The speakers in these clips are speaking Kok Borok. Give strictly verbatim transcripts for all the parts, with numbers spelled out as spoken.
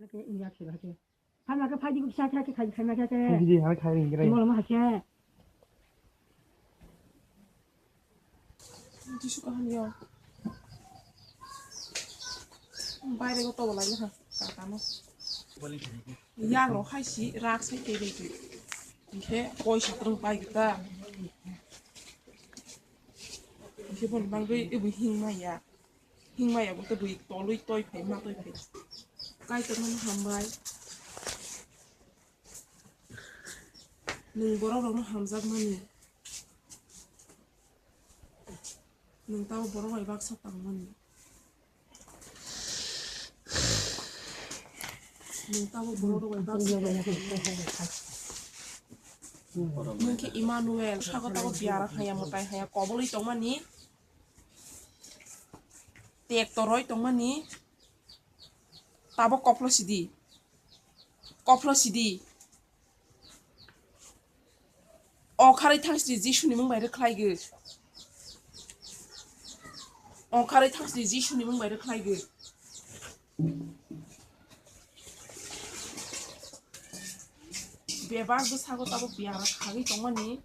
Ke India ke ba ke. Hama ke phaidi kisa kisa ke khai khai ma ke ke. Phaidi hai khai ring ring. Mol ma ke. Jisu kaham ya. Baire go to lai ha. Ka ka no. Yang ro hai si rak sai ke de. Ke koi sa tro bai ta. Ke bon bang dui ibu hing ma ya. Hingmaya bo tei bui tolwi toi phai ma toi phai. Kaitor no hambai. Nwng borok rok no hamjak mani. Nwng tamo borok bai baksa tang mani. Nwng tamo borok rok bai baksa tang mani. Nwng khe Emmanuel, saka tamo biara haya mwtai haya koboli tong mani. Tek toroi tong mani. Tabok kophlo sidi. Kophlo sidi. Ongkharwi thang sidi Jisuni mung bai rwkhlai gw. Ongkharwi thang sidi Jisuni mung bai rwkhlai gw. Bebak bwsago tabok biara khagwi tongmani.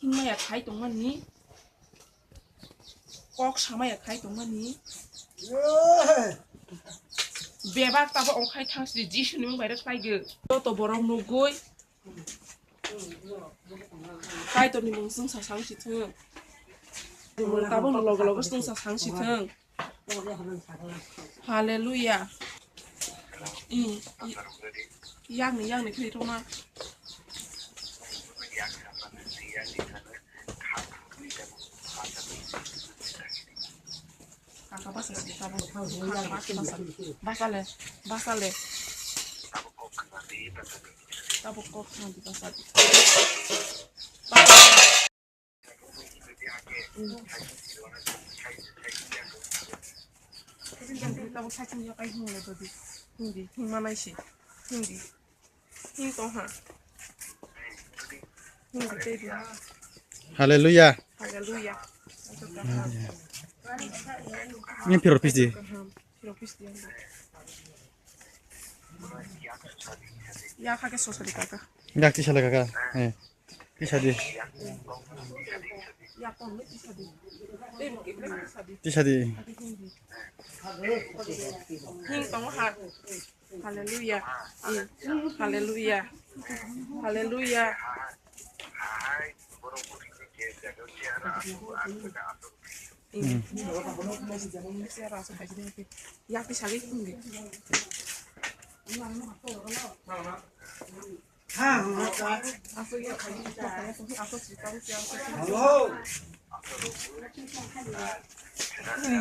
Hingmaya khai tongmani, kok samaya khai tongmani. Bebak tabo ongkhai thang sidi Jisuni mung bai rwkhlai gw. Joto borok nugwi Kaitorni mung chwngsa sang si thung. Mung tabokno loge loge chwngsa sang si thung. Hallelujah. Mm, y-, yangni, yangni khe rwma. Kaka basa si tabuk. Kaka basa, basa le, basa le. Tabuk kok khna di basa di. Tabuk saichung yakai hwnle dodi. Hindi, hingma naisi. Hindi. Hing tongha. Hindi tei di. Hallelujah. Hallelujah. Ini piro pis di? Kaham. Piro pis di. Ya kha ke sosari kaka. Yak tisa le kaka. Eh. Tisa di. Tisa di. Hing tong ha. Hallelujah. Hallelujah. Hallelujah. Yak tisa le hing di.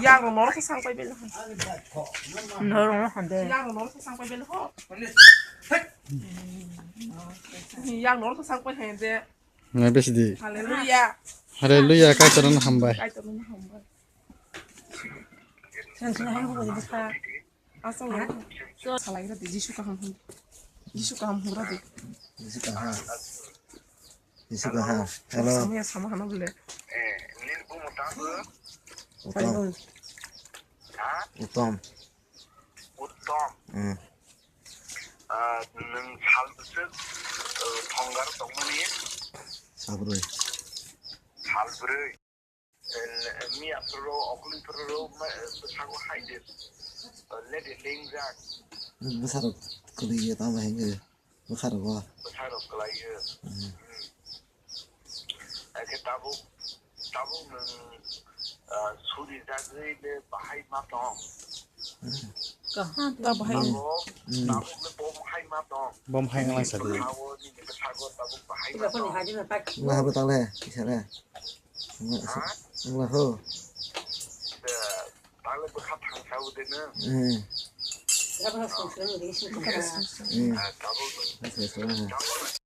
Yang no norok sang pai bele. Norok no hande. Yang no norok sang pai bele ho. Yang norok sang pai hande. Ngai besi di. Hallelujah. Hallelujah, Kaitor no hambai. Kaitor no hambai. Sen sen hambai ko di sa. Asal ya. Salai ra di Jisu kaham hwn. Jisu kaham hwn ra di. Jisu kaham. Jisu kaham. Hello. Sama ya sama hano bile. Utom. Utom. Utom. Hmm. Nwng sal bwswk thongar tongmani? Salbrwi. Salbrwi. Miya phuru, okli phuru, bwskango hai de, lede lengjak. Bwsarok kwlwi ya tamo henge bwsarok o. Bwsarok kwlai ya. Hmm. Ake tabuk, tabuk nwng suri jagwi le bahai ma tong. Kaham ta bahai. Tabuk, tabuk le bom hai ma tong. Bom hai ngalai sadi. Bwskango nini bwskango tabuk bahai ma tong. Wngla habo tangle, kisa le. Wngla ho. Tangle bwkha thangsa o de no. Hmm. Hmm. Tabuk.